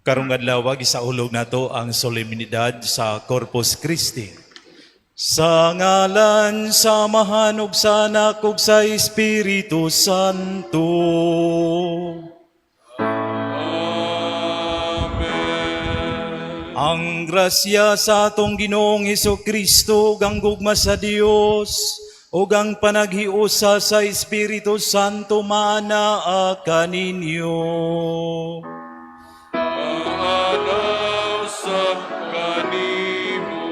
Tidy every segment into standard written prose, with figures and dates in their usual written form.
Karong adlaw, gisaulog nato ang solemnidad sa Corpus Christi. Sa ngalan sa Amahan ug sa Anak ug sa Espiritu Santo. Amen. Ang grasya sa atong Ginoong Hesus Kristo ug ang gugma sa Dios ug ang panaghiusa sa Espiritu Santo maanaa kaninyo. Maana usab kanimo.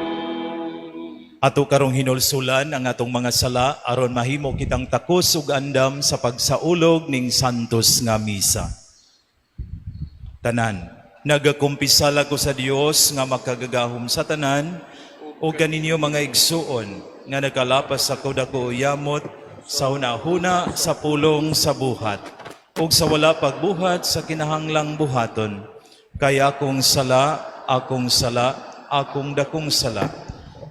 Ato karong hinulsulan ang atong mga sala aron mahimo kitang takos ug andam sa pagsaulog ning santos nga misa. Tanan, nagakumpisal ako sa Dios nga makagagahom sa tanan ug kaninyo, mga igsuon, nga nakalapas ako dako yamot sa hunahuna, sa pulong, sa buhat ug sa wala pagbuhat sa kinahanglang buhaton. Kay akong sala, akong sala, akong dakong sala.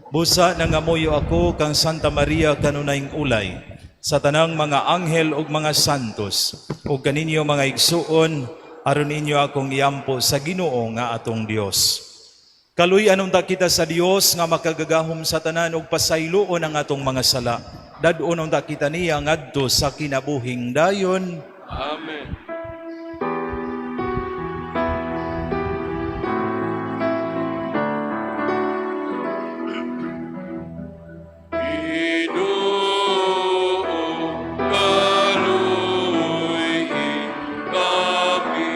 Busa nangamuyo ako kang Santa Maria, kanunayng ulay, sa tanang mga anghel ug mga santos, ug kaninyo, mga igsuon, aron ninyo akong iampo sa Ginoo nga atong Dios. Kaluy-an unta kita sa Dios nga makagagahom sa tanan ug pasayloon ang atong mga sala. Dad-on unta kita niya ngadto sa kinabuhing dayon. Amen. Ginoo, kaluy-i kami.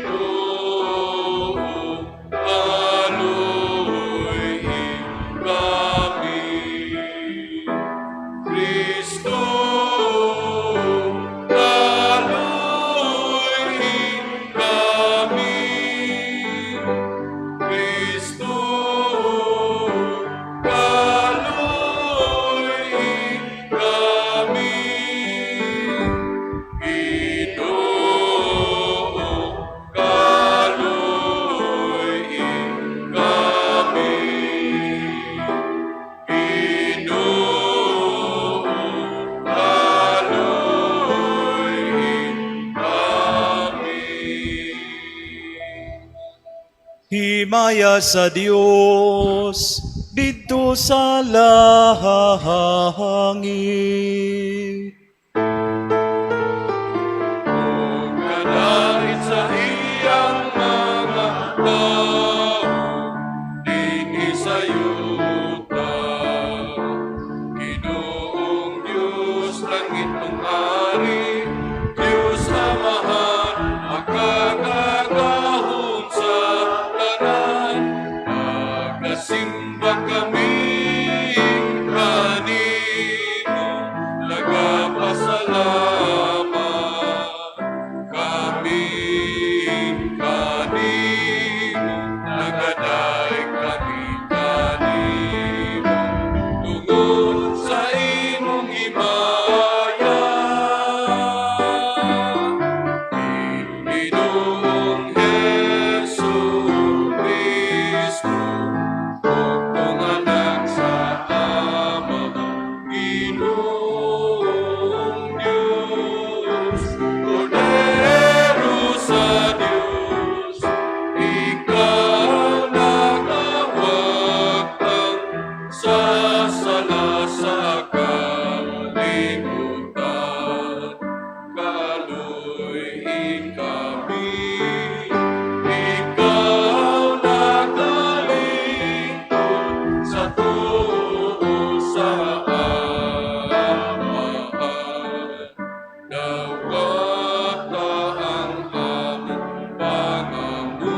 Ginoo, kaluy-i kami. Kristo, kaluy-i kami. Kristo, kaluy-i kami. Ginoo, kaluy-i kami. Ginoo, kaluy-i kami. Himaya sa Dios didto sa langit. Ug kadait sa iyang mga tao dinhi sa yuta. Ginoong Diyos, langitnong Ari, Diyos Amahan, makagagahom sa tanan, nagasimba kami kanimo, nagapasalamat kami kanimo, nagadaig kami kanimo, tungod sa imong himaya. Ginoong Hesus Kristo, bugtong Anak sa Ama, Ginoong Diyos, Kordero sa Diyos, ikaw nagawagtang sa sala sa kalibutan. Kaluy-i kami, ikaw nagalingkod sa tuo sa Amahan. Dawata ang among pangamuyo,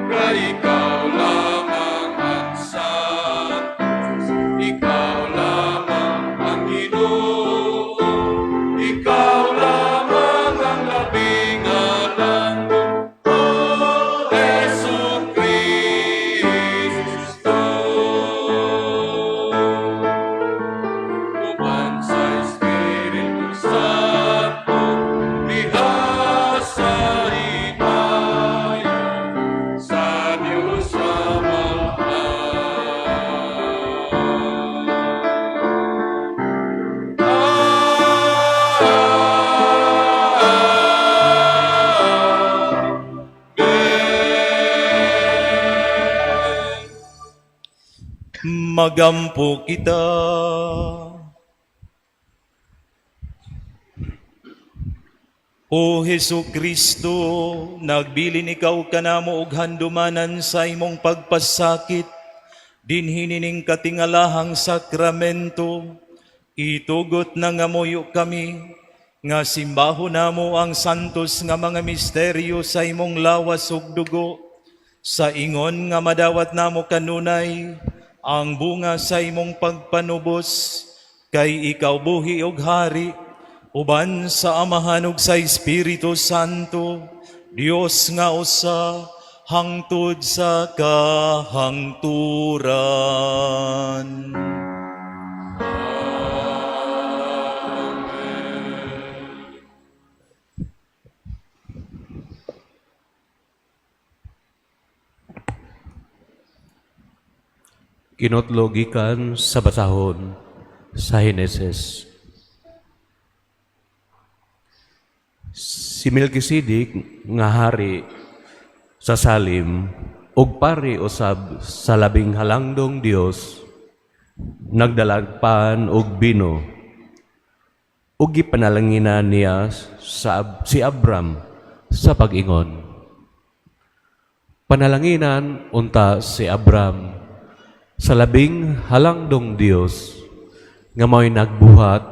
kay ikaw lamang ang Santo, ikaw lamang ang Ginoo, ikaw Magampo kita. O Hesu Kristo, nagbilin ikaw kanamo og handumanan sa imong pagpasakit, dinhi nining katingalahang sakramento, itugot na nga muyo kami, nga simbaho namo ang santos nga mga misteryo sa imong lawas ug dugo, sa ingon nga madawat namo kanunay ang bunga sa imong pagpanubos, kay ikaw buhi ug hari, uban sa Amahan ug sa Espiritu Santo, Dios nga usa, hangtod sa kahangturan. Kinotlo gikan sa basahon sa Henesis. Si Melchizedek nga hari sa Salim ug pari usab sa labing halangdong Dios, nagdalagpan og bino ug gipanalanginan niya sa si Abram sa pag-ingon, "Panalanginan unta si Abram sa labing halangdong Dios nga mao'y nagbuhat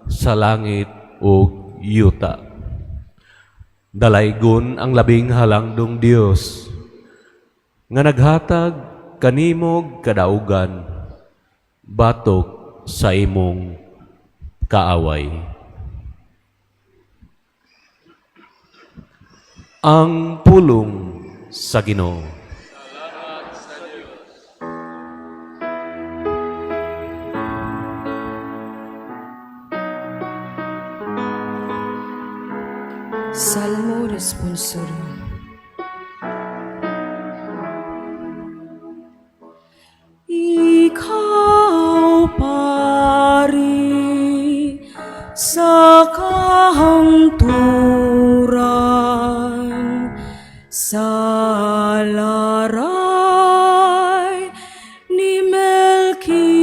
sa langit ug yuta. Dalaygon ang labing halangdong Dios nga naghatag kanimog kadaugan batok sa imong kaaway." Ang pulong sa Ginoo. Salamat sa Diyos. Salmo Responsorio. Ikaw pari sa kahangturan, sa laray ni Melchizedek.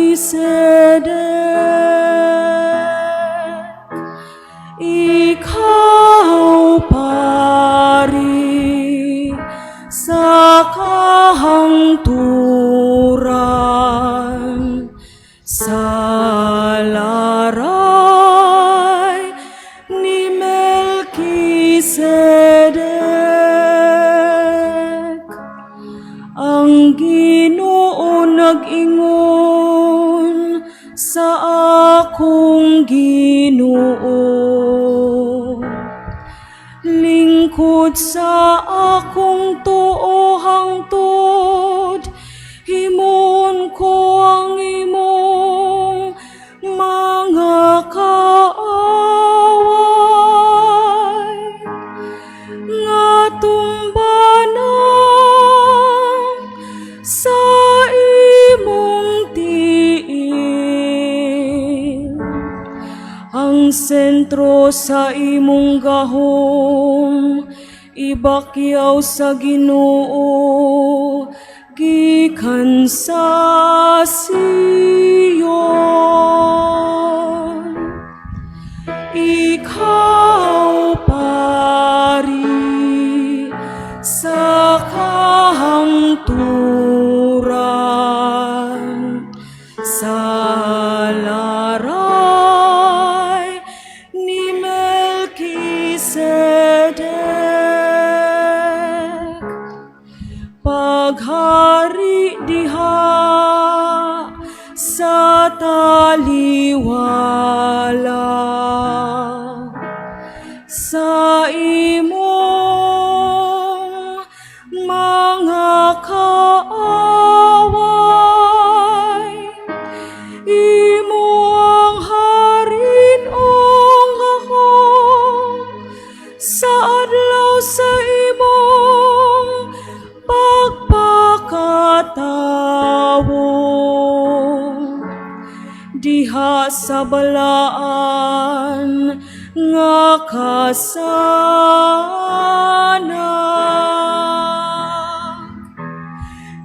Ikaw pari sa kahangturan, sa laray ni Melchizedek. Ang Ginoo nag-ingon sa akong Ginoo, "Lingkod sa akong tuo hangtod himon ko ang imong mga kaaway nga tumbanan sa imong tiil." Ang sentro sa imong gahom ibakyaw sa Ginoo gikan sa Sion. Ikaw pari sa kahangturan, sa laray ni Melchizedek. Paghari diha sa taliwala sa imong mga kaaway, imo ang harinong gahom sa adlaw sa imong pagpakatawo diha sa balaan nga kasanag.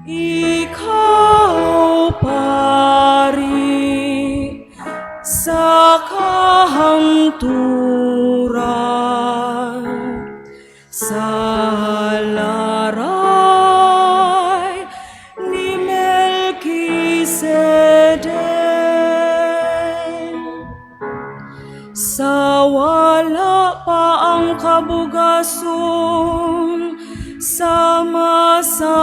Ikaw pari kahangturan sa laray ni Melchizedek. Sa wala pa ang kabugason sa masayamog,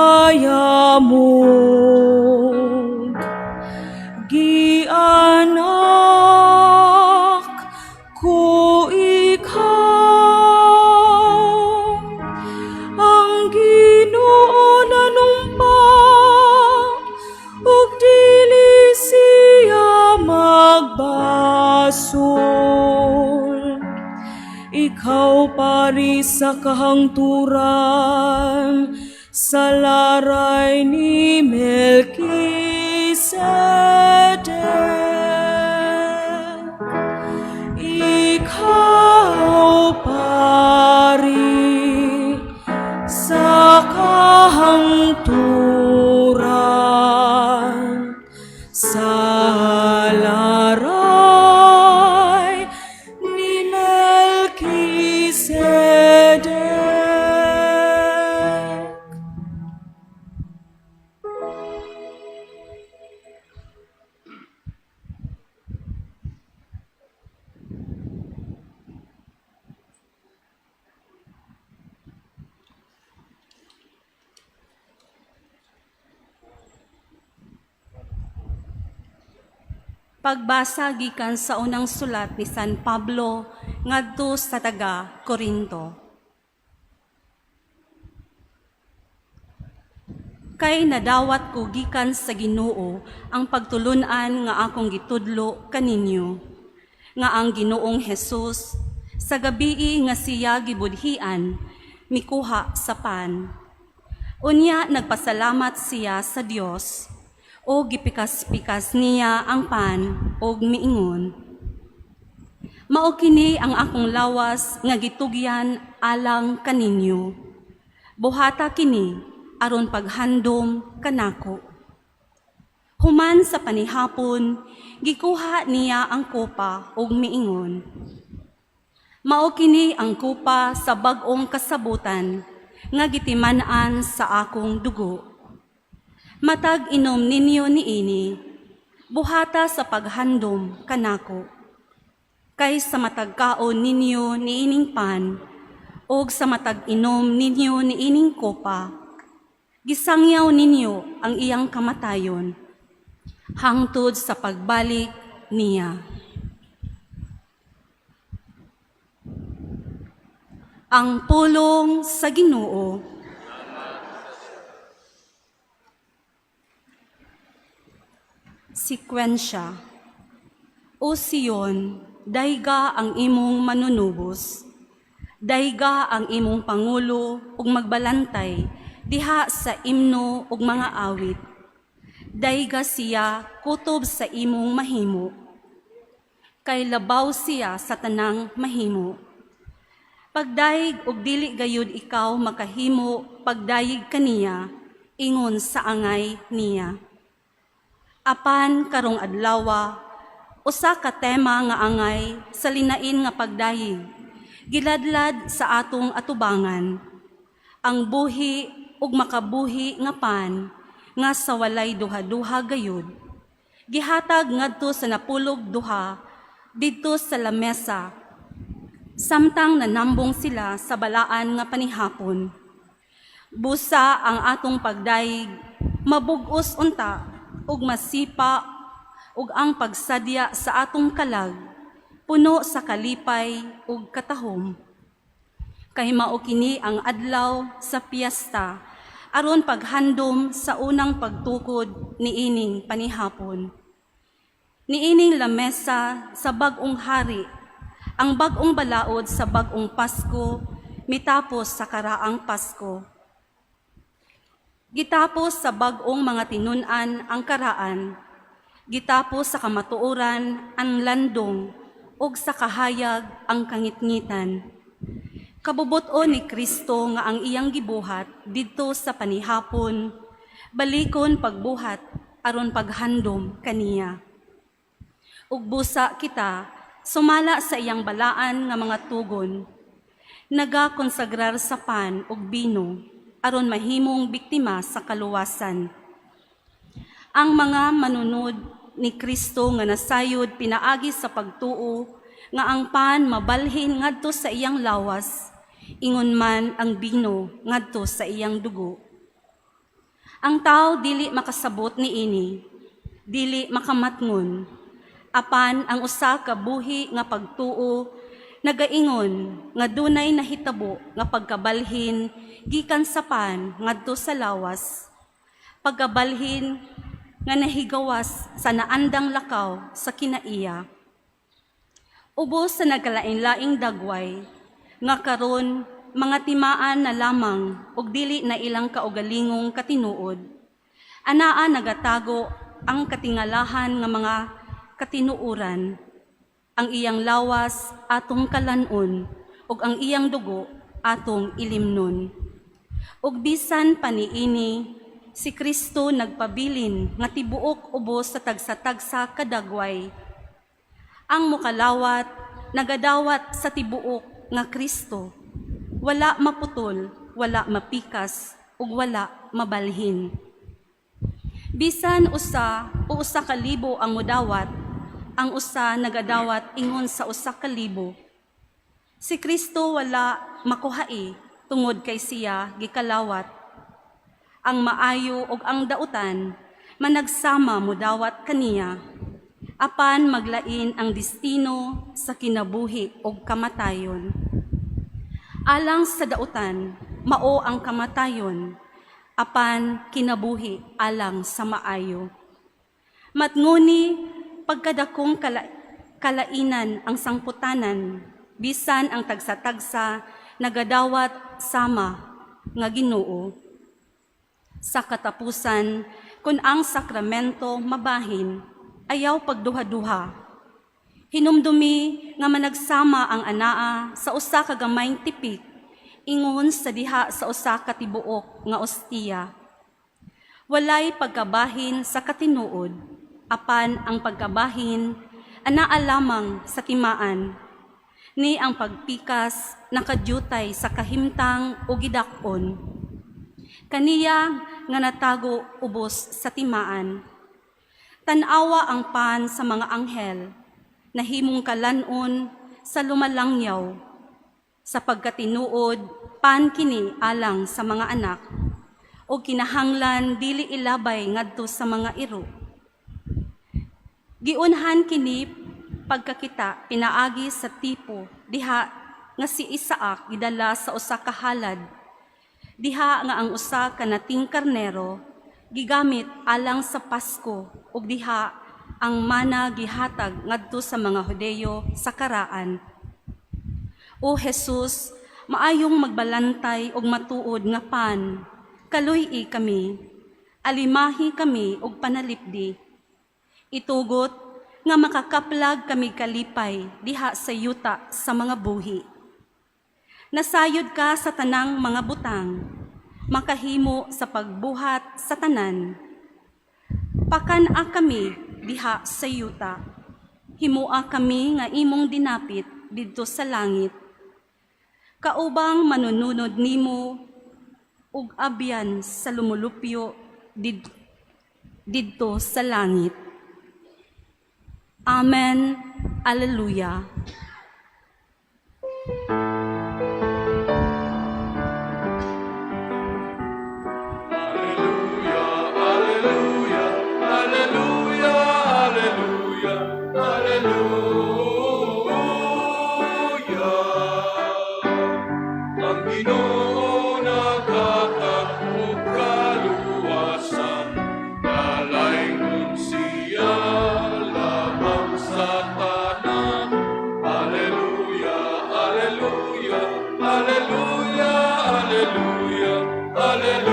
gianak ko ikaw. Ang Ginoo nanumpa ug dili siya magbasol. Ikaw pari sa kahangturan sa laray ni Melchizedek. Ikaw pari sa kahangturan sa laray ni Melchizedek. Pagbasa gikan sa unang sulat ni San Pablo ngadto sa taga Korinto. Kay nadawat ko gikan sa Ginoo ang pagtulun-an nga akong gitudlo kaninyo, nga ang Ginoong Hesus sa gabii nga siya gibudhian, mikuha sa pan. Unya nagpasalamat siya sa Dios o gipikas-pikas niya ang pan og miingon: "Mao kini ang akong lawas nga gitugyan alang kaninyo. Buhata kini aron paghandom kanako." Human sa panihapon, gikuha niya ang kopa ug miingon: "Mao kini ang kopa sa bag-ong kasabutan nga gitiman-an sa akong dugo. Matag inom ninyo niini, buhata sa paghandom kanako. Kay sa matag kaon ninyo niining pan, ug sa matag inom ninyo niining kopa, gisangyaw ninyo ang iyang kamatayon, hangtod sa pagbalik niya." Ang pulong sa Ginoo. Sekwensya. O Sion, dayga ang imong manunubos. Dayga ang imong pangulo ug magbalantay diha sa imno ug mga awit. Dayga siya kutob sa imong mahimo. Kay labaw siya sa tanang mahimo. Pagdayeg og dili gayud ikaw makahimo pagdayeg kaniya, ingon sa angay niya. Apan karong adlawa, usa ka tema nga angay sa linain nga pagdayeg, giladlad sa atong atubangan: ang buhi ug makabuhi nga pan nga sa walay duha-duha gayud gihatag ngadto sa 12 didto sa lamesa samtang nanambong sila sa balaan nga panihapon. Busa ang atong pagdayeg mabug-os unta ug masipa ug ang pagsadya sa atong kalag puno sa kalipay ug katahom. Kay mao kini ang adlaw sa piyesta aron paghandom sa unang pagtukod niining panihapon. Niining lamesa sa bag-ong hari, ang bag-ong balaod sa bag-ong Pasko, mitapos sa karaang Pasko. Gitapos sa bag-ong mga tinun-an ang karaan, gitapos sa kamatuoran ang landong, ug sa kahayag ang kangitngitan. Kabubut-on ni Kristo nga ang iyang gibuhat didto sa panihapon, balikon pagbuhat aron paghandom kaniya. Ug busa kita sumala sa iyang balaan nga mga tugon. Nagakonsagrar sa pan ug bino aron mahimong biktima sa kaluwasan. Ang mga manunod ni Kristo nga nasayod pinaagi sa pagtuo nga ang pan mabalhin ngadto sa iyang lawas, ingon man ang bino ngadto sa iyang dugo. Ang tao dili makasabot niini, dili makamatngon, apan ang usa ka buhi nga pagtuo nagaingon nga dunay nahitabo nga pagkabalhin gikan sa pan ngadto sa lawas, pagkabalhin nga nahigawas sa naandang lakaw sa kinaiya. Ubos sa nagkalain-laing dagway, nga karon mga timaan na lamang ug dili na ilang kaugalingong katinuod. Anaa nagatago ang katingalahan nga mga katinuoran, ang iyang lawas atong kalanon ug ang iyang dugo atong ilimnon. Ug bisan pa niini, si Kristo nagpabilin nga tibuok ubos sa tagsa-tagsa kadagway. Ang mukalawat nagadawat sa tibuok nga Kristo. Wala maputol, wala mapikas, ug wala mabalhin. Bisan usa o 1,000 ang mudawat, ang usa nagadawat ingon sa 1,000. Si Kristo wala makuhai tungod kay siya gikalawat. Ang maayo ug ang dautan managsama modawat kaniya. Apan maglain ang destino sa kinabuhi ug kamatayon. Alang sa dautan, mao ang kamatayon, apan kinabuhi alang sa maayo. Matnguni pagkadakong kalainan ang sangputanan, bisan ang tagsa-tagsa nagadawat sama nga Ginoo. Sa katapusan, kung ang sakramento mabahin, ayaw pagduha-duha. Hinumdumi nga managsama ang anaa sa usa ka gamayng tipik, ingon sa diha sa usa ka tibuok nga ostiya. Walay pagkabahin sa katinuod, apan ang pagkabahin anaa lamang sa timaan. Ni ang pagpikas nakadyutay sa kahimtang o gidak-on. Kaniya nga natago ubos sa timaan. Tan-awa ang pan sa mga anghel, nahimong kalanon sa lumalangyaw. Sa pagkatinuod, pan kini alang sa mga anak, o kinahanglan dili ilabay ngadto sa mga iro. Giunhan kini pagkakita pinaagi sa tipo diha nga si Isaac gidala sa usa ka halad, diha nga ang usa ka nating karnero gigamit alang sa Pasko ug diha ang mana gihatag ngadto sa mga Hudeyo sa karaan. O Jesus, maayong magbalantay og matuod nga pan, kaluy-i kami, alimahi kami og panalipdi. Itugot nga makakaplag kami kalipay diha sa yuta sa mga buhi. Nasayod ka sa tanang mga butang, makahimo sa pagbuhat sa tanan. Pakan-a kami diha sa yuta. Himua kami nga imong dinapit didto sa langit. Kaubang manununod nimo ug abyan sa lumulupyo didto sa langit. Amen. Alleluia. Alleluia, alleluia, alleluia, alleluia, alleluia. Ang Ginoo naghatag og kaluwasan, dalayngon siya labang sa tanan. Alleluia, alleluia, alleluia, alleluia, alleluia.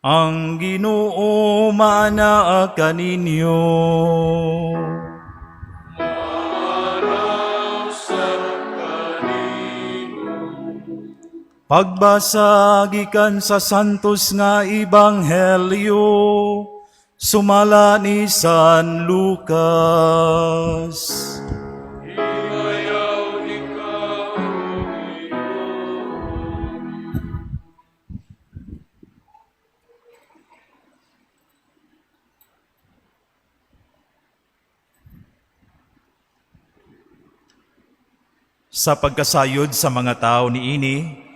Ang Ginoo maanaa kaninyo. Manaw sa kanino. Pagbasa gikan sa Santos nga Ebanghelyo sumala ni San Lucas. Himayaw ikaw, Ginoo. Sa pagkasayod sa mga tao niini,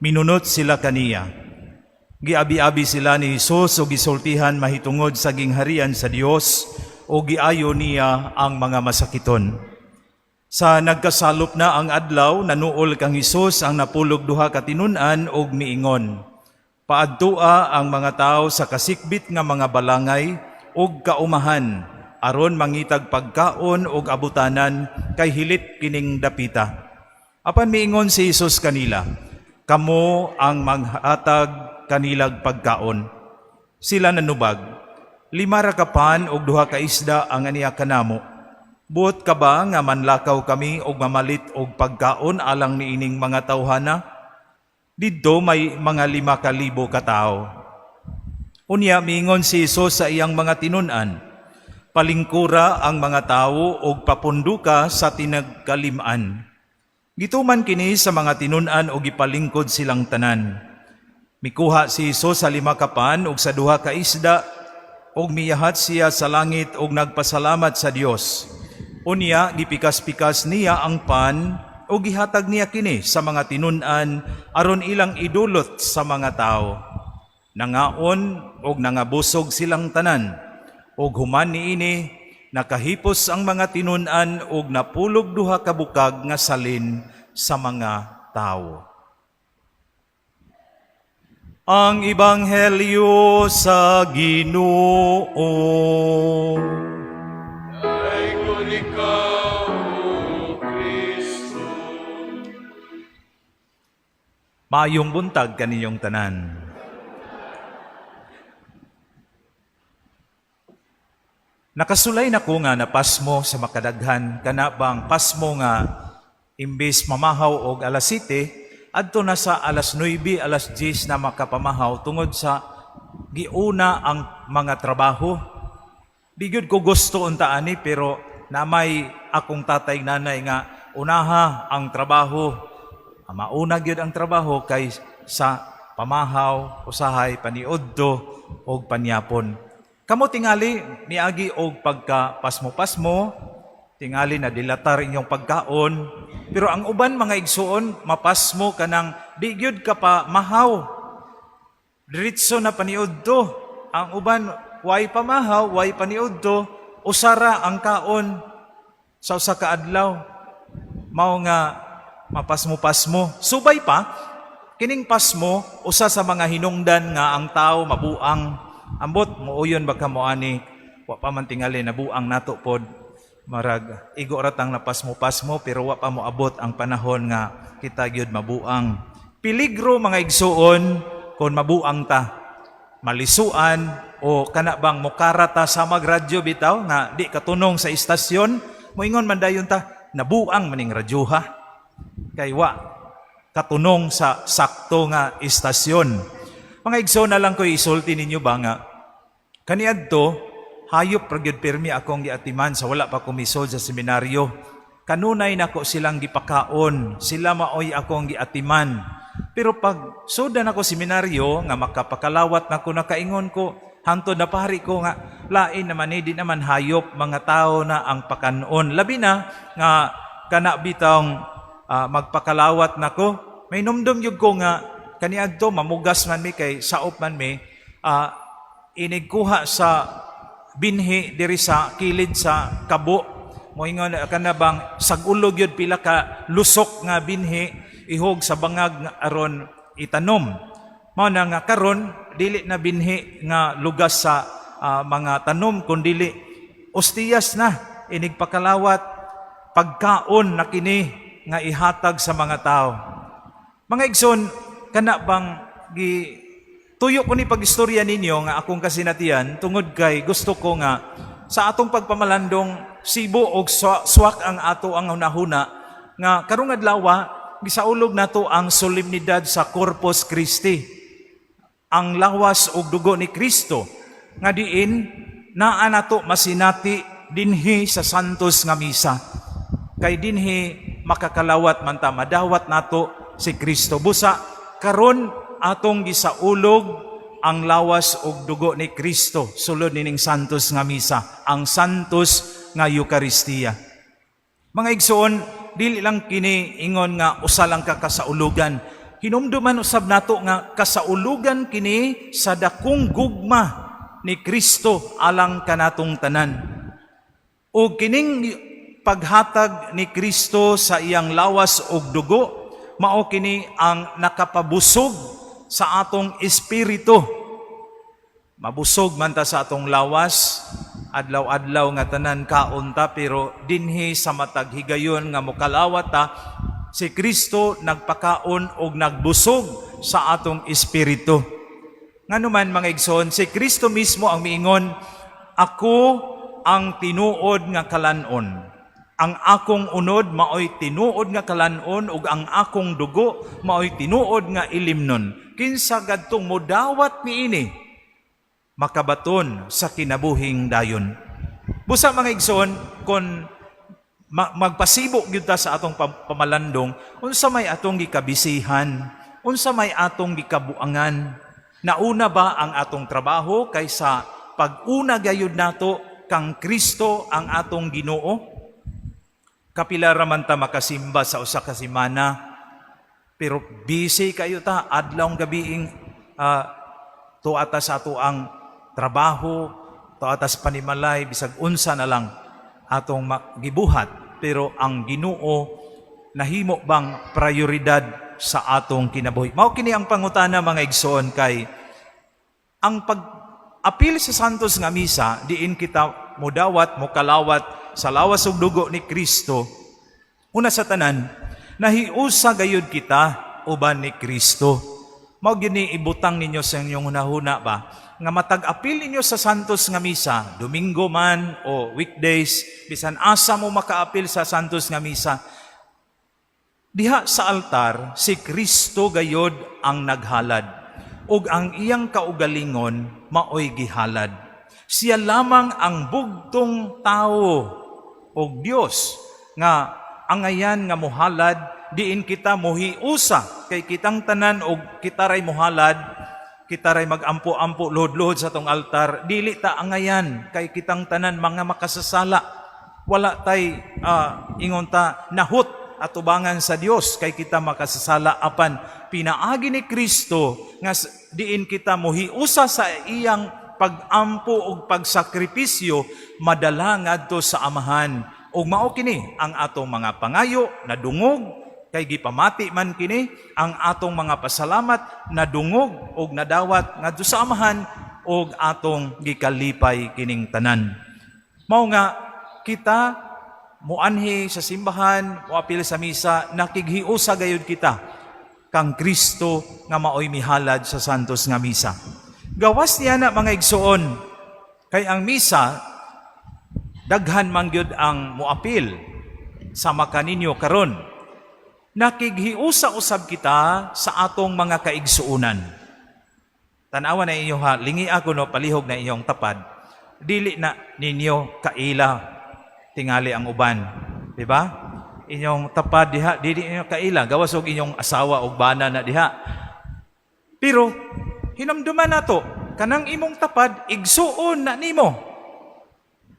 minunot sila kaniya. Giabi-abi sila ni Hesus ug gisultihan mahitungod sa gingharian sa Dios ug giayo niya ang mga masakiton. Sa nagkasalop na ang adlaw, nanuol kang Hesus ang napulog duha ka tinun-an ug miingon: "Paadtua ang mga tawo sa kasikbit nga mga balangay ug kaumahan aron mangitag pagkaon ug abutanan kay hilit kining dapita." Apan miingon si Hesus kanila, "Kamo ang maghatag kanilag pagkaon." Sila nanubag, "5 ra ka pan ug 2 ka isda ang aniya kanamo. Buot ka ba nga manlakaw kami og mamalit og pagkaon alang niining mga tawhana?" Didto may mga 5,000 ka tawo. Unya miingon si Hesus sa iyang mga tinun-an, "Palingkura ang mga tawo og papunduka sa tinagkalim-an." Gituman kini sa mga tinun-an og gipalingkod silang tanan. Mikuha si Hesus sa 5 ka pan ug sa 2 ka isda ug miyahat siya sa langit ug nagpasalamat sa Dios. Unya gipikas-pikas niya ang pan ug gihatag niya kini sa mga tinun-an aron ilang idulot sa mga tawo. Nangaon ug nangabusog silang tanan. Ug human niini nakahipos ang mga tinun-an ug napulog 2 ka bukag nga salin sa mga tawo. Ang Ebanghelyo sa Ginoo. Dayon ikaw, O Kristo. Maayong buntag kaninyong tanan. Nakasulay na ko nga napasmo sa makadaghan, kana bang pasmo nga imbes mamahaw og alas 7, adto na sa alas 9, alas 10 na makapamahaw tungod sa giuna ang mga trabaho. Di gyud ko gusto unta ani, pero namay akong tatay nanay nga unaha ang trabaho. Mauna gyud ang trabaho kay sa pamahaw, usahay paniudto og panyapon. Kamo tingali miagi og pagka pasmo-pasmo, tingali na dilatar inyong pagkaon, pero ang uban mga igsuon mapasmo kanang di gyud ka pa mahaw. Diretso na paniudto. Ang uban way pamahaw, way paniudto, usara ang kaon sa usa ka adlaw. Mao nga mapasmo-pasmo. Subay pa kining pasmo usa sa mga hinungdan nga ang tao mabuang. Ambot muuyon ba kamo ani, wa pa man tingali nabuang nato pod. Marag igo ra tang napasmo-pasmo pero wa pa moabot ang panahon nga kita gyud mabuang. Peligro mga igsuon kon mabuang ta, malisuan o kana bang mukara ta sa magradyo bitaw nga di katunong sa istasyon, moingon man dayon ta, nabuang maning radyo ha, kay wa katunong sa sakto nga istasyon. Mga igsoon, na lang ko isulti ninyo ba nga kaniadto hayop ra gyud pirmi akong giatiman sa wala pa ko misod sa seminaryo. Kanunay nako silang gipakaon, sila maoy akong giatiman. Pero pag suda nako seminaryo nga makapakalawat nako, nakaingon ko hantod na pari ko nga lain naman ni, di naman hayop, mga tao na ang pakanon. Labi na nga kana bitong magpakalawat nako, may numdum gyud ko nga kaniadto mamugas man mi kay saop man mi, inigkuha sa binhi diri sa kilid sa kabo. Moingon kana bang sag-ulo gyud pila ka lusok nga binhi ihog sa bangag nga aron itanom. Mao na nga karon dili na binhi nga lugas sa mga tanom kun dili ostiyas na inigpakalawat, pagkaon na kini nga ihatag sa mga tao. Mga igsoon, kana bang gi tuyo ko ni pag-istorya ninyo nga akong kasinatian tungod kay gusto ko nga sa atong pagpamalandong sibo og swak ang ato ang hunahuna nga karong adlaw gisaulog nato ang solemnidad sa Corpus Christi, ang lawas ug dugo ni Kristo, nga diin naa nato masinati dinhi sa Santos nga Misa. Kay dinhi makakalawat man ta, madawat nato si Kristo. Busa karon atong gisaulog ang lawas ug dugo ni Kristo sulod nining Santos nga Misa, ang Santos nga Eukaristiya. Mga igsoon, dili lang kini ingon nga usa lang ka kasaulugan. Hinumduman usab nato nga kasaulugan kini sa dakong gugma ni Kristo alang kanatong tanan. O kining paghatag ni Kristo sa iyang lawas ug dugo, mao kini ang nakapabusog sa atong espiritu. Mabusog man ta sa atong lawas, adlaw-adlaw nga tanan kaon ta, pero dinhi sa matag higayon nga mokalawat ta, si Kristo nagpakaon og nagbusog sa atong espiritu. Ngano man, mga igsoon, si Kristo mismo ang miingon, "Ako ang tinuod nga kalan-on. Ang akong unod maoy tinuod nga kalan-on ug ang akong dugo maoy tinuod nga ilimnon. Kinsa gadtong modawat niini, makabaton sa kinabuhing dayon." Busa, mga igsoon, kon magpasibo gyud ta sa atong pamalandong, unsa may atong gikabisihan, unsa may atong gikabuangan? Nauna ba ang atong trabaho kaysa pag-una gayud nato kang Kristo ang atong Ginoo? Kapila ra man ta makasimba sa usa ka semana, pero busy kayo ta adlaw gabiing tuwa ta sa ato ang trabaho, tuwa ta sa panimalay, bisag unsa na lang atong gibuhat, pero ang Ginoo, nahimo bang prioridad sa atong kinabuhi? Mao kini ang pangutana, mga igsoon, kay ang pag-apil sa Santos nga Misa diin kita mudawat, mokalawat sa lawas ug dugo ni Kristo, una sa tanan, nahiusa gayud kita uban ni Kristo. Mao gyud ni ibutang ninyo sa inyong hunahuna ba nga matag apil ninyo sa Santos nga Misa, Domingo man o weekdays, bisan asa mo makaapil sa Santos nga Misa, diha sa altar si Kristo gayod ang naghalad ug ang iyang kaugalingon maoy gihalad. Siya lamang ang bugtong tawo og Dios nga angayan nga mohalad diin kita mohiusa, kay kitang tanan og kita ray mohalad, kita ray magampo-ampo luhod-luhod sa atong altar, dili ta angayan kay kitang tanan mga makasasala. Wala tay ingon ta nahut atubangan sa Dios kay kita makasasala, apan pinaagi ni Kristo nga diin kita mohiusa sa iyang pagampo ug pagsakripisyo, madala ngadto sa Amahan. Ug mao kini ang atong mga pangayo nadungog kay gipamati man kini. Ang atong mga pasalamat nadungog ug nadawat ngadto sa Amahan ug atong gikalipay kining tanan. Mao nga kita muanhi sa simbahan, moapil sa misa, nakighiusa gayud kita kang Kristo nga maoy mihalad sa Santos nga Misa. Gawas niya na, mga igsoon, kay ang misa daghan man gyud ang moapil sama kaninyo karon. Nakighiusa usab kita sa atong mga kaigsuonan. Tanawa na inyo ha, lingi ako no, palihog na inyong tapad. Dili na ninyo kaila tingali ang uban. Di ba? Inyong tapad diha, dili ninyo kaila, gawas og inyong asawa og bana na diha. Pero hinumduman nato, kanang imong tapad igsuon na nimo.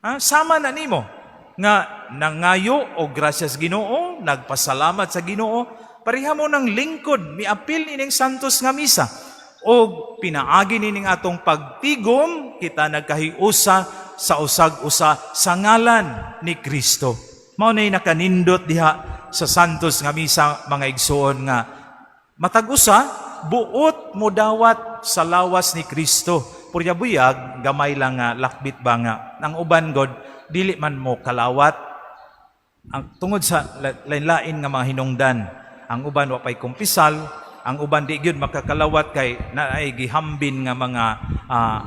Ha? Sama na nimo nga nangayo og grasyas Ginoo, nagpasalamat sa Ginoo, pareha mo ng lingkod miapil ining Santos nga Misa. Og pinaagi nining atong pagtigom, kita nagkahiusa sa usag-usa sa ngalan ni Kristo. Mao nay nakanindot diha sa Santos nga Misa, mga igsuon, nga matag usa buot mo dawat sa lawas ni Kristo. Purya buyag, gamay lang nga lakbit ba nga ang uban god dili man mo kalawat ang tungod sa lain-lain nga mga hinungdan. Ang uban wa pay kumpisal, ang uban di gyud makakalawat kay naay gihambin nga mga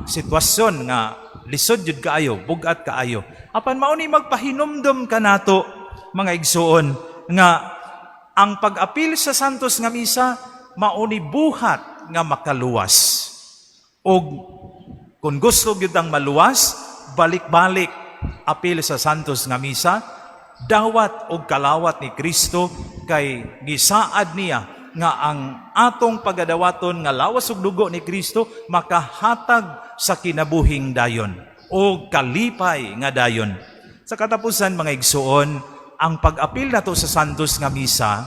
sitwasyon nga lisod jud kaayo, bugat kaayo. Apan mao ni magpahinumdom kanato, mga igsuon, nga Ang pag-apil sa Santos nga Misa mao ni buhat nga makaluwas. Og kung gusto gyud ang maluwas, balik-balik apil sa Santos nga Misa, dawat og kalawat ni Kristo kay gisaad niya nga ang atong pagadawaton nga lawas ug dugo ni Kristo makahatag sa kinabuhing dayon o kalipay nga dayon. Sa katapusan, mga igsuon, ang pag-apil nato sa Santos nga Misa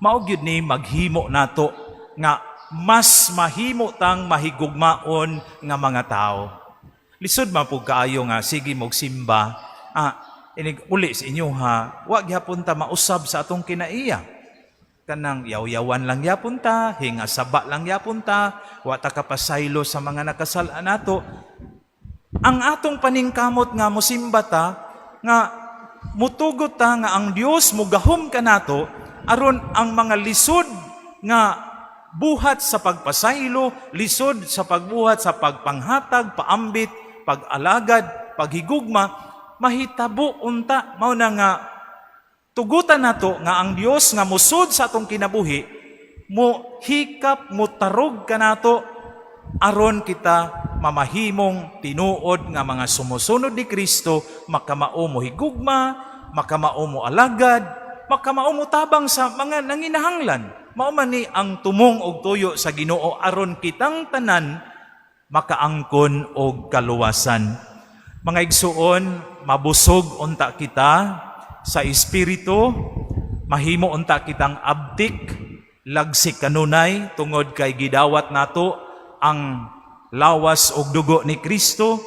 mao gyud ni maghimo nato nga mas mahimo tang mahigugmaon nga mga tao. Lisod man pud kaayo nga sige mog simba, inig uli sa inyo ha, wa gyapon ta mausab sa atong kinaiya. Kanang yaw-yawan lang yapon ta, hinga saba lang yapon ta, wa ta kapasaylo sa mga nakasal-an nato. Ang atong paningkamot nga mosimba ta, nga mutugot ta nga ang Dios mugahom kanato aron ang mga lisod nga buhat sa pagpasaylo, lisod sa pagbuhat sa pagpanghatag, paambit, pag-alagad, paghigugma, mahitabo unta. Mao na nga tugutan nato nga ang Dios nga musod sa atong kinabuhi mo hikap, mo tarog kanato aron kita mamahimong tinuod nga mga sumusunod ni Kristo, makamao mo higugma, makamao mo alagad, makamao mo tabang sa mga nanginahanglan. Mao man ni ang tumong og tuyo sa Ginoo aron kitang tanan makaangkon og kaluwasan. Mga igsuon, mabusog unta kita sa espiritu, mahimo unta kitang abtik, lagsik kanunay tungod kay gidawat nato ang lawas ug dugo ni Kristo.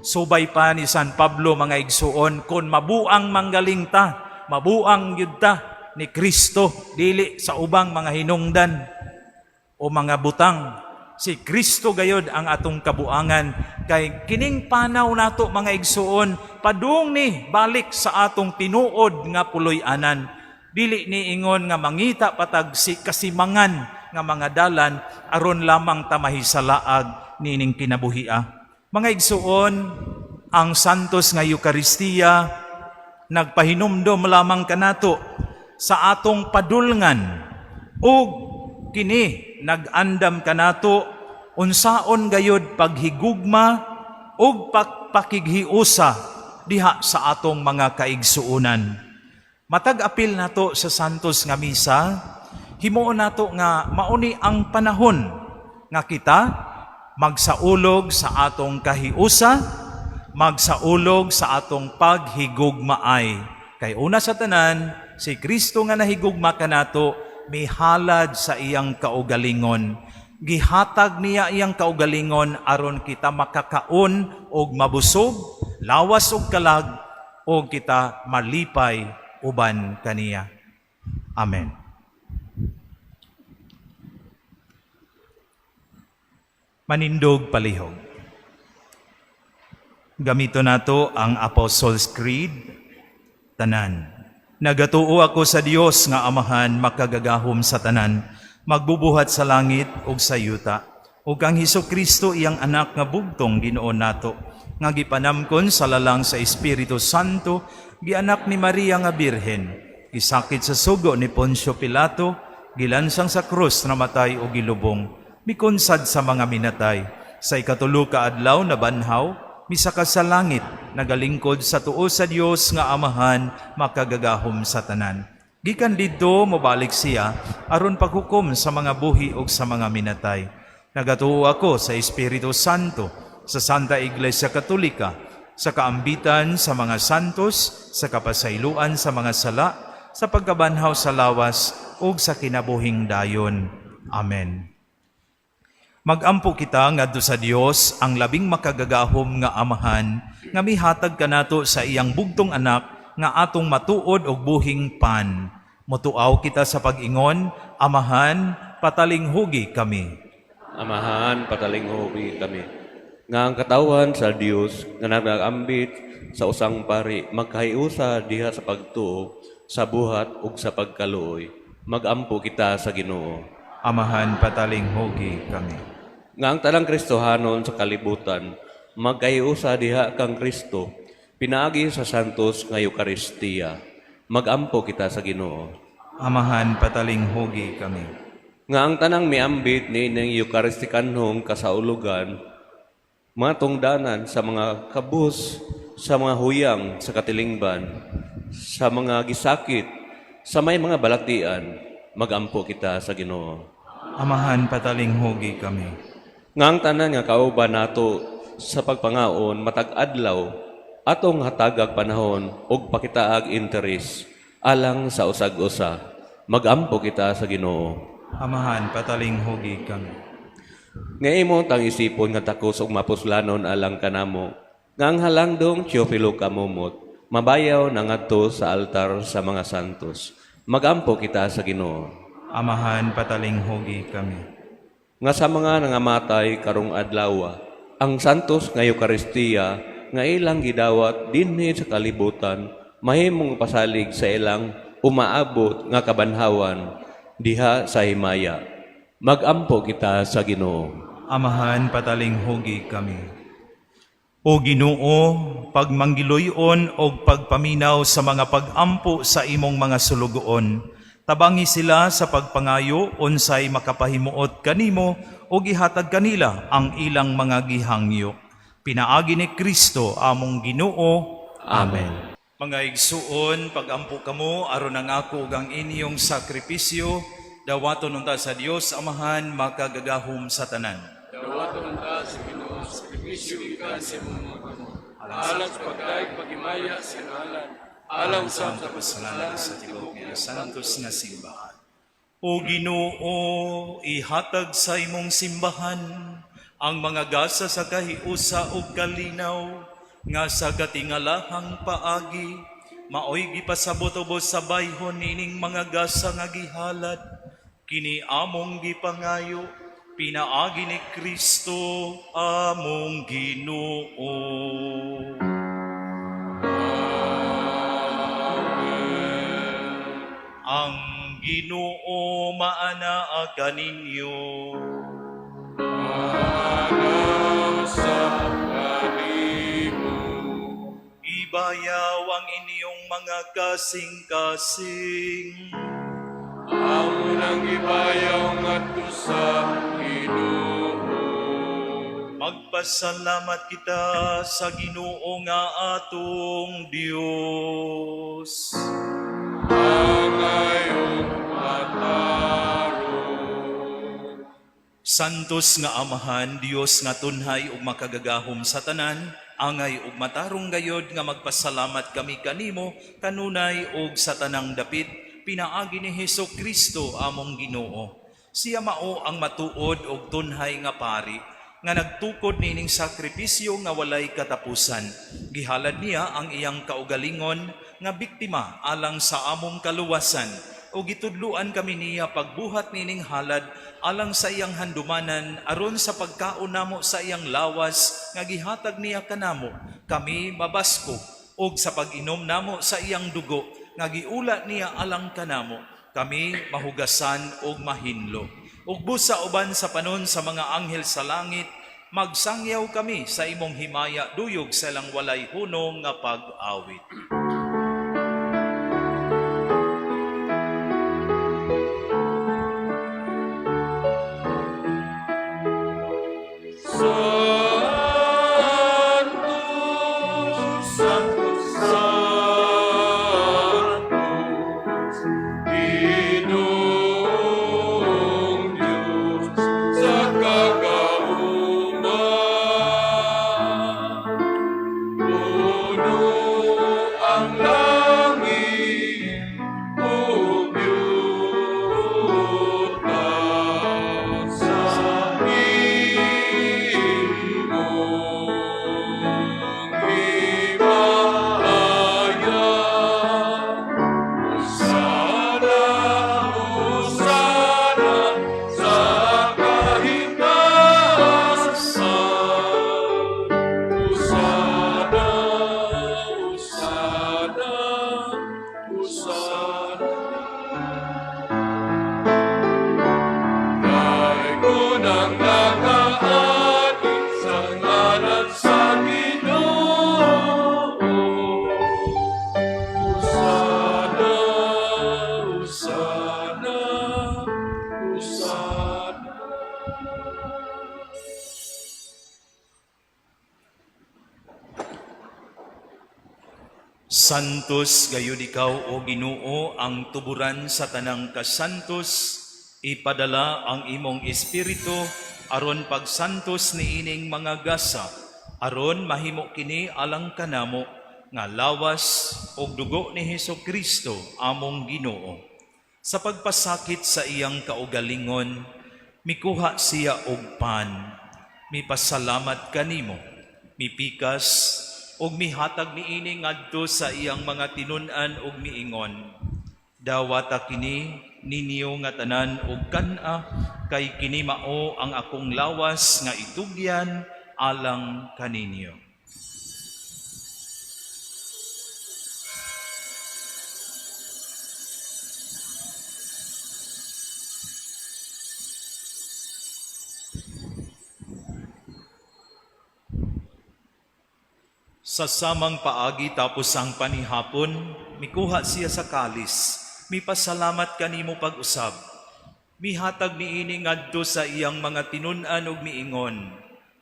Subay pa ni San Pablo, mga igsuon, kung mabuang manggaling ta, mabuang gyud ta ni Kristo, dili sa ubang mga hinungdan o mga butang. Si Kristo gayod ang atong kabuangan kay kining panaw nato, mga igsuon, padung ni balik sa atong tinuod nga puloy-anan. Dili ni ingon nga mangita patag si kasimangan nga mga dalan aron lamang ta mahisalaag nining kinabuhia. Mga igsuon, ang Santos nga Eukaristiya nagpahinumdom lamang kanato sa atong padulngan ug kini nag-andam kanato unsaon gayod paghigugma ug pagpakighiusa diha sa atong mga kaigsuonan. Matag apil nato sa Santos nga Misa, himuon nato nga mauni ang panahon nga kita magsaulog sa atong kahiusa, magsaulog sa atong paghigugmaay. Kay una sa tanan, si Kristo nga nahigugma kanato, mihalad sa iyang kaugalingon. Gihatag niya iyang kaugalingon aron kita makakaon og mabusog, lawas og kalag, og kita malipay uban kaniya. Amen. Manindog palihog. Gamito nato ang Apostles' Creed, tanan. Nagatuo ako sa Dios nga Amahan makagagahom sa tanan, magbubuhat sa langit ug sa yuta, ug kang Hesus Kristo, iyang anak nga bugtong Ginoo nato, nga gipanamkon sa lalang sa Espiritu Santo, gianak ni Maria nga Birhen, gisakit sa sugo ni Poncio Pilato, gilansang sa krus, namatay ug gilubong, mikunsad sa mga minatay, sa ikatulo ka adlaw nabanhaw, misaka sa langit, nagalingkod sa tuo sa Dios nga Amahan makagagahom sa tanan. Gikan didto mobalik siya aron paghukom sa mga buhi ug sa mga minatay. Nagatuo ako sa Espiritu Santo, sa Santa Iglesia Katolika, sa kaambitan sa mga santos, sa kapasayloan sa mga sala, sa pagkabanhaw sa lawas ug sa kinabuhing dayon. Amen. Magampo kita ngadto sa Dios, ang labing makagagahom nga Amahan, nga mihatag kanato sa iyang bugtong anak nga atong matuod og buhing pan. Mutuaw kita sa pag-ingon, Amahan, patalinghugi kami. Amahan, patalinghugi kami. Nga ang katawan sa Dios nga nagambit sa usang pari magkahiusa diha sa pagtuo, sa buhat ug sa pagkaluoy. Magampo kita sa Ginoo. Amahan, patalinghugi kami. Nga ang tanang Kristohanon sa kalibutan magkahiusa diha kang Kristo pinaagi sa Santos nga Eukaristiya. Magampo kita sa Ginoo. Amahan, patalinghugi kami. Nga ang tanang miambit niining Eukaristikanhong kasaulugan, matungdanan sa mga kabus, sa mga huyang sa katilingban, sa mga gisakit, sa may mga balatian, magampo kita sa Ginoo. Amahan, patalinghugi kami. Nga ang tanan nga kauban nato sa pagpangaon matag adlaw atong hatagag panahon ug pakitaag interes alang sa usag-usa, magampo kita sa Ginoo. Amahan, patalinghugi kami. Nga imo tang isipon nga takos ug mapuslanon alang kanamo, nga ang halangdong Teofilo Camomot mabayaw na ngadto sa altar sa mga santos, magampo kita sa Ginoo. Amahan, patalinghugi kami. Nga sa mga nangamatay karong adlaw, ang santos nga Eukaristiya nga ilang gidawat dinhi sa kalibutan mahimong pasalig sa ilang umaabot nga kabanhawan diha sa himaya, magampo kita sa Ginoo. Amahan, patalinghugi kami. O Ginoo, pagmanggiloy-on og pagpaminaw sa mga pag-ampo sa imong mga sulugoon, tabangi sila sa pagpangayo unsay makapahimuot kanimo ug ihatag kanila ang ilang mga gihangyo. Pinaagi ni Kristo among Ginoo. Amen. Mga igsuon, pagampo kamo aron ang ako ug ang inyong sakripisyo dawaton unta sa Dios Amahan makagagahom sa tanan. Dawaton ta sa Ginoo, sakripisyo gikan sa imong mga kamot. Alang sa pagdaig paghimaya sa ngalan, alang sa Kasalanan sa tibuok nga santos nga simbahan. O Ginoo, ihatag sa imong simbahan ang mga gasa sa kahiusa ug kalinaw nga sa katingalahang paagi maoy gipasabot ubos sa bayhon nining mga gasa nga gihalad kini among gipangayo pinaagi ni Kristo among Ginoo. Ang Ginoo maanaa kaninyo. Sa kanimo. Ibayaw ang inyong mga kasing-kasing. Amo nang gibayaw ngadto sa Ginoo. Magpasalamat kita sa Ginoo nga atong Dios. Angay ug matarong. Santos nga Amahan, Dios nga tunhay ug makagagahom sa tanan, angay ug matarong gayod nga magpasalamat kami kanimo kanunay ug sa tanang dapit pinaagi ni Hesus Kristo among Ginoo. Siya mao ang matuod ug tunhay nga pari nga nagtukod niining sakripisyo nga walay katapusan. Gihalad niya ang iyang kaugalingon nga biktima alang sa among kaluwasan ug gitudluan kami niya pagbuhat nining halad alang sa iyang handumanan aron sa pagkaon namo sa iyang lawas nga gihatag niya kanamo kami mabaskog, ug sa pag-inom namo sa iyang dugo nga giula niya alang kanamo kami mahugasan ug mahinlo. Ug busa uban sa panon sa mga anghel sa langit, magsangyaw kami sa imong himaya duyog sa ilang walay hunong nga pag-awit. Santo, Santo, Santo, Ginoong Diyos sa kagahuman. Puno ang Santos gayud ikaw, O Ginoo, ang tuburan sa tanang kasantos. Ipadala ang imong espiritu aron pagsantos niining mga gasa, aron mahimo kini alang kanamo nga lawas ug dugo ni Hesus Kristo among Ginoo. Sa pagpasakit sa iyang kaugalingon, mikuha siya og pan, mipasalamat kanimo, mipikas ug mihatag niini ngadto sa iyang mga tinun-an ug miingon: "Dawata kini ninyo nga tanan ug kan-a, kay kini mao ang akong lawas nga itugyan alang kaninyo." Sa samang paagi, tapos ang panihapon, mikuha siya sa kalis, mipasalamat kanimo pag-usab. Mihatag niini ngadto sa iyang mga tinun-an ug miingon,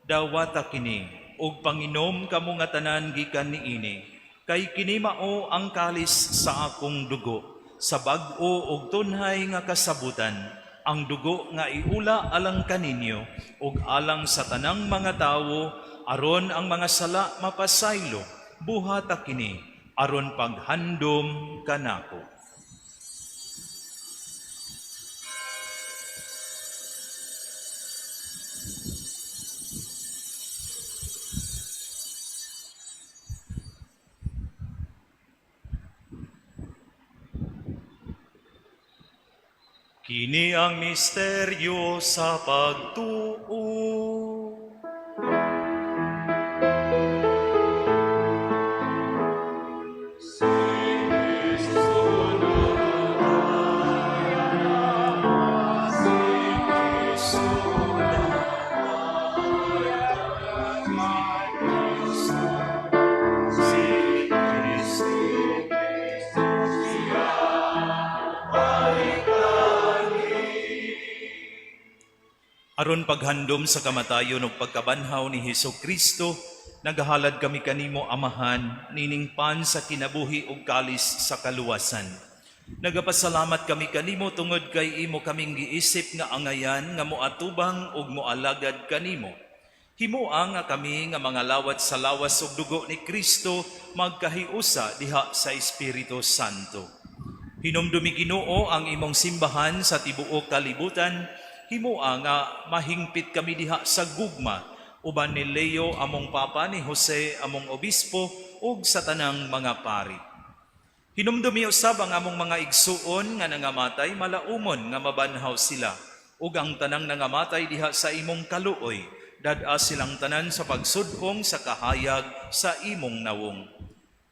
"Dawata kini ug panginom kamo nga tanan gikan niini, kay kini mao ang kalis sa akong dugo, sa bag-o ug tunhay nga kasabutan, ang dugo nga iula alang kaninyo ug alang sa tanang mga tawo aron ang mga sala mapasaylo. Buhata kini aron paghandom kanako." Kini ang misteryo sa pagtuo. Aron paghandom sa kamatayon ug pagkabanhaw ni Hesus Kristo, nagahalad kami kanimo, Amahan, nining pan sa kinabuhi ug kalis sa kaluwasan. Nagapasalamat kami kanimo tungod kay imo kaming giisip nga angayan nga moatubang ug moalagad kanimo. Himoa nga kami nga mga lawat sa lawas ug dugo ni Kristo magkahiusa diha sa Espiritu Santo. Hinumdumi, Ginoo, ang imong simbahan sa tibuok kalibutan. Himoa nga mahingpit kami diha sa gugma uban ni Leo among Papa, ni Jose among Obispo ug sa tanang mga pari. Hinumdumi usab ang among mga igsuon nga nangamatay, malaumon nga mabanhaw sila, ug ang tanang nangamatay diha sa imong kaluoy. Dad-a silang tanan sa pagsudong sa kahayag sa imong nawong.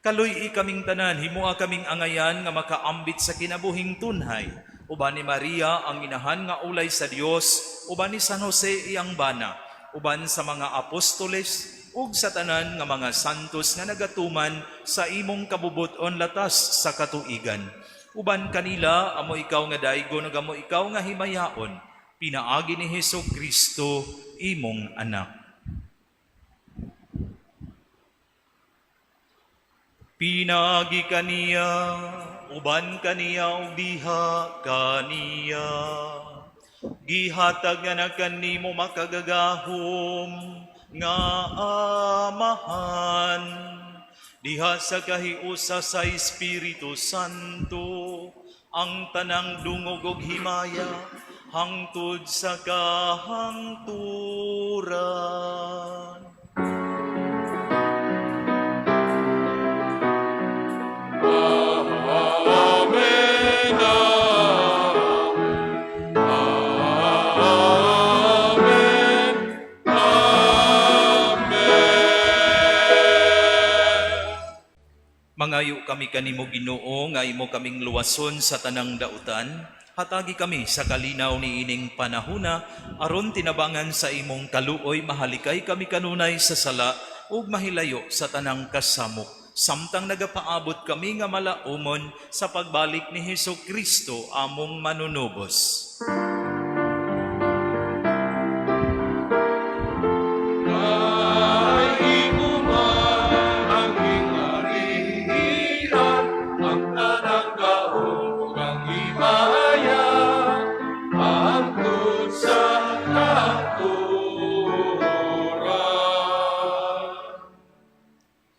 Kaluy-i kaming tanan, himoa kaming angayan nga makaambit sa kinabuhing tunhay uban ni Maria ang inahan nga ulay sa Dios, uban ni San Jose iyang bana, uban sa mga apostoles ug sa tanan nga mga santos nga nagatuman sa imong kabubut-on latas sa katuigan. Uban kanila amo ikaw nga daygon ug amo ikaw nga himayaon pinaagi ni Hesus Kristo, imong anak. Pinaagi kaniya, uban kaniya ug diha kaniya, gihatag nga na kanimo, makagagahom nga Amahan, diha sa kahiusa sa Espiritu Santo, ang tanang dungog ug himaya hangtod sa kahangturan. Amen. Amen. Amen. Mangayo kami kanimo, Ginoo, nga imo kaming luwason sa tanang dautan. Hatagi kami sa kalinaw ni ining panahuna aron tinabangan sa imong kaluoy mahalikay kami kanunay sa sala ug mahilayo sa tanang kasamok, samtang nagapaabot kami nga malaumon sa pagbalik ni Hesus Kristo among manunubos. Ay imo man ang gingharian.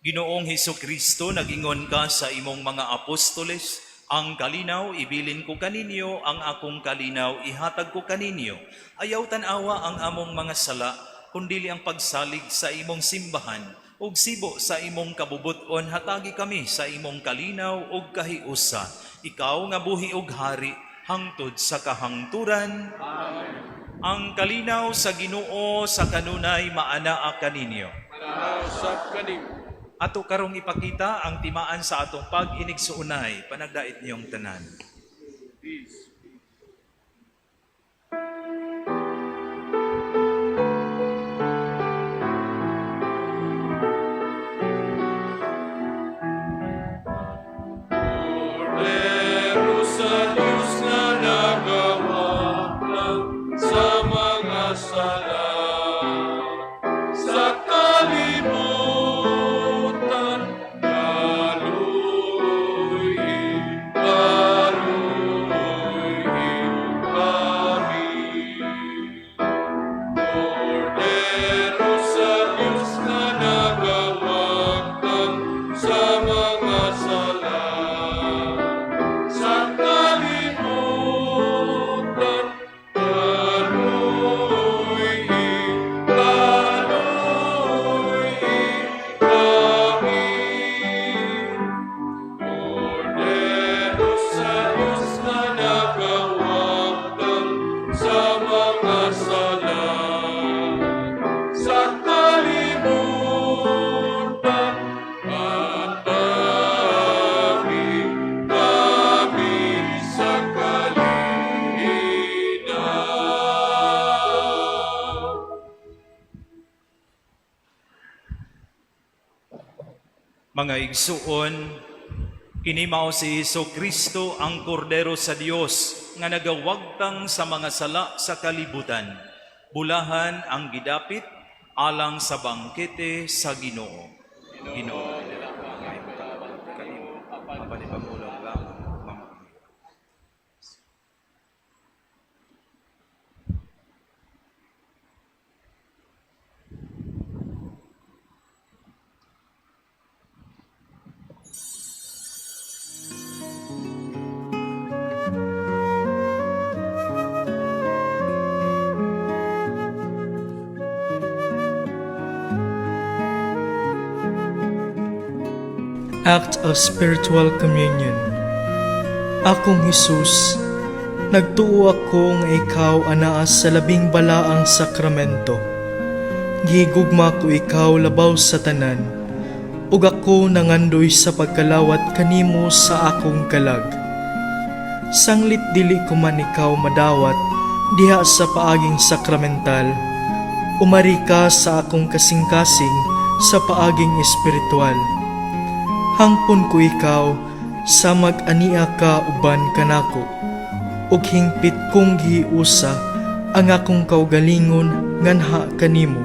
Ginoong Hesus Kristo, nagingon ka sa imong mga apostoles, "Ang kalinaw ibilin ko kaninyo, ang akong kalinaw ihatag ko kaninyo. Ayaw tan-awa ang among mga sala, kundili ang pagsalig sa imong simbahan, ug sibo sa imong kabubuton hatagi kami sa imong kalinaw ug kahiusa. Ikaw nga buhi ug hari hangtod sa kahangturan. Amen. Ang kalinaw sa Ginoo sa kanunay maanaa kaninyo. Usab kanimo. Ato karong ipakita ang timaan sa atong pag-inigsuonay, panagdait niyong tanan. Peace. Kordero sa Diyos nga nagawagtang sa mga sala sa kalibutan, kaluoy, kaluoy kami. Kordero sa Diyos nga nagawagtang sa mga sala sa kalibutan, kaluoy, kaluoy kami. Kordero sa Diyos nga nagawagtang sa mga sala sa kalibutan, hatagi kami sa kalinaw. Mga igsuon, kini mao si Hesus Kristo ang Kordero sa Dios nga nagawagtang sa mga sala sa kalibutan. Bulahan ang gidapit alang sa bangkete sa Ginoo. Ginoo, dili ako angay motabang kanimo, apan ipamulong lamang mga. Act of Spiritual Communion. Akong Hesus, nagtuo ako nga ikaw anaa sa labing balaang sakramento. Gigugma ko ikaw labaw sa tanan, ug ako nangandoy sa pagkalawat kanimo sa akong kalag. Sanglit dili ko man ikaw madawat diha sa paaging sakramental, umari ka sa akong kasing-kasing sa paaging espiritual. Hangpon ko ikaw sa mag-ania ka uban kanako, ug hingpit kong gihiusa ang akong kaugalingon nganha kanimo.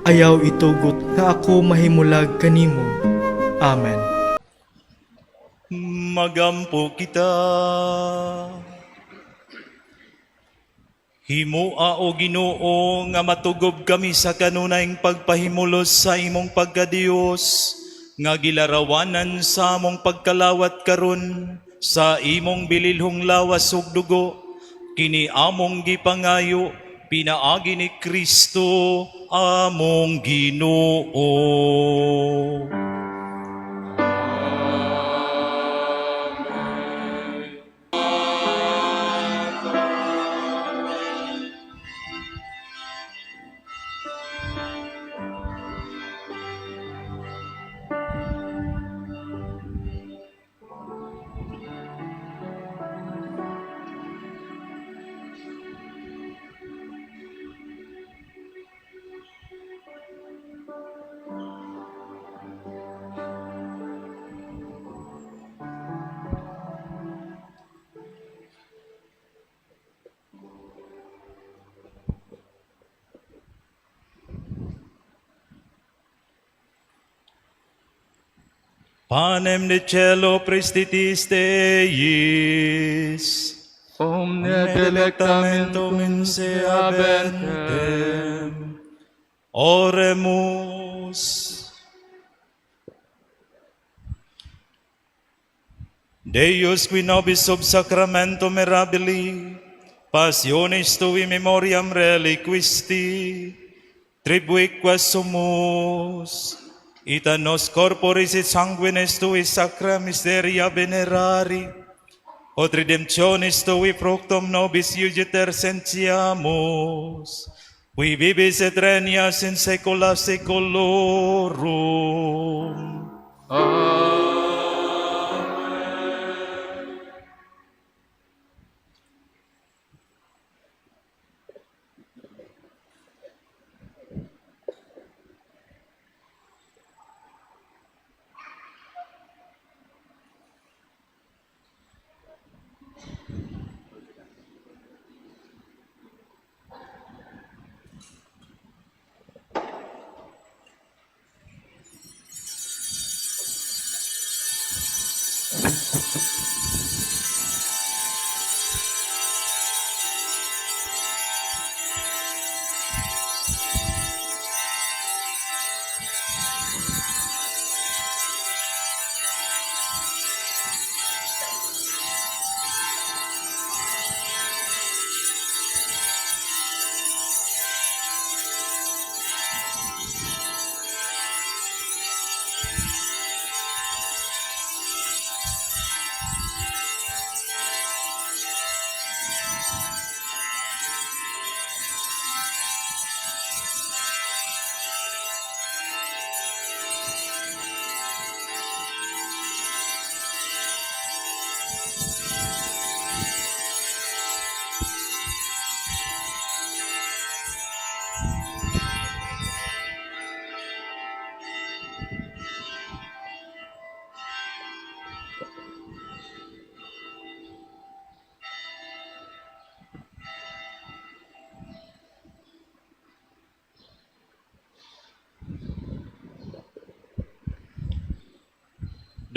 Ayaw itugot nga ako mahimulag kanimo. Amen. Magampo kita. Himua, o Ginoo, nga matugob kami sa kanunayng pagpahimulos sa imong pagkadiyos nga gilarawanan sa among pagkalawat karon sa imong bililhong lawas ug dugo. Kini among gipangayo pinaagi ni Kristo among Ginoo. Panem de cielo praestitiste eis. Omne delectamentum in se habentem. Oremus. Deus qui nobis sub sacramento mirabili, passionis tui memoriam reliquisti, tribuique sumus, ita nos corporis et sanguinis tui sacra mysteria venerari, ut redemptionis tui fructum nobis iugiter sentiamus, qui vivis et regnas in saecula saeculorum. Amen.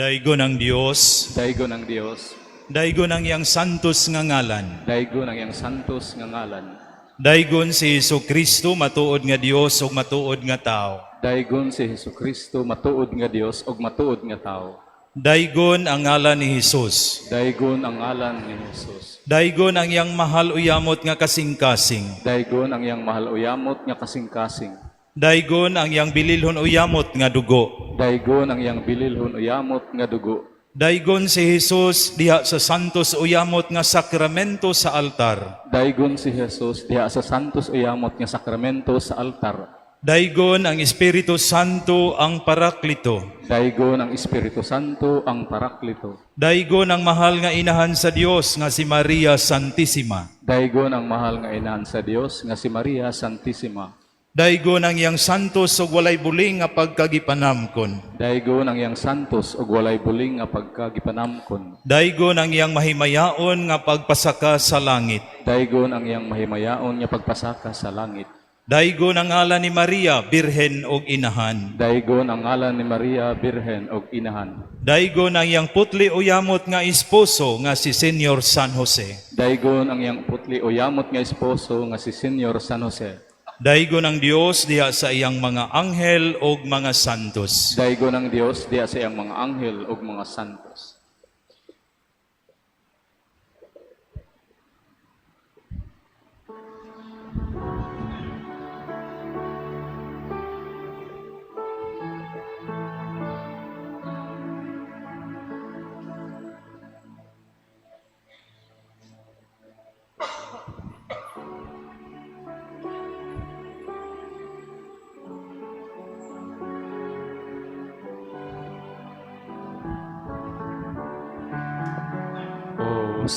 Daygon ang Dios, Daygon ang Dios, daygon ang iyang santos nga ngalan. Daygon ang iyang santos nga ngalan. Daygon si Hesus Kristo matuod nga Dios ug matuod nga tao. Daygon si Hesus Kristo matuod nga Dios ug matuod nga tawo. Daygon ang ngalan ni Hesus. Daygon ang ngalan ni Jesus. Daygon ang iyang mahal uyamot nga kasing-kasing. Daygon ang iyang mahal uyamot nga kasing-kasing. Daygon ang iyang bililhon uyamot nga dugo. Daygon ang iyang bililhon uyamot nga dugo. Daygon si Jesus diha sa santos uyamot nga sakramento sa altar. Daygon si Jesus diha sa santos uyamot nga sakramento sa altar. Daygon ang Espiritu Santo ang Paraklito. Daygon ang Espiritu Santo ang Paraklito. Daygon ang mahal nga inahan sa Dios nga si Maria Santissima. Daygon ang mahal nga inahan sa Dios nga si Maria Santissima. Daygon ang iyang santos ug walay buling nga pagkagipanamkon. Daygon ang iyang santos ug walay buling nga pagkagipanamkon. Daygon ang iyang mahimayaon nga pagpasaka sa langit. Daygon ang iyang mahimayaon nga pagpasaka sa langit. Daygon ang ngalan ni Maria, Birhen ug Inahan. Daygon ang ngalan ni Maria Birhen ug Inahan. Daygon ang iyang putli uyamot nga esposo nga si Senyor San Jose. Daygon ang iyang putli uyamot nga esposo nga si Senyor San Jose. Daygon ang Dios diha sa iyang mga anghel ug mga santos. Daygon ang Dios diha sa iyang mga anghel ug mga santos.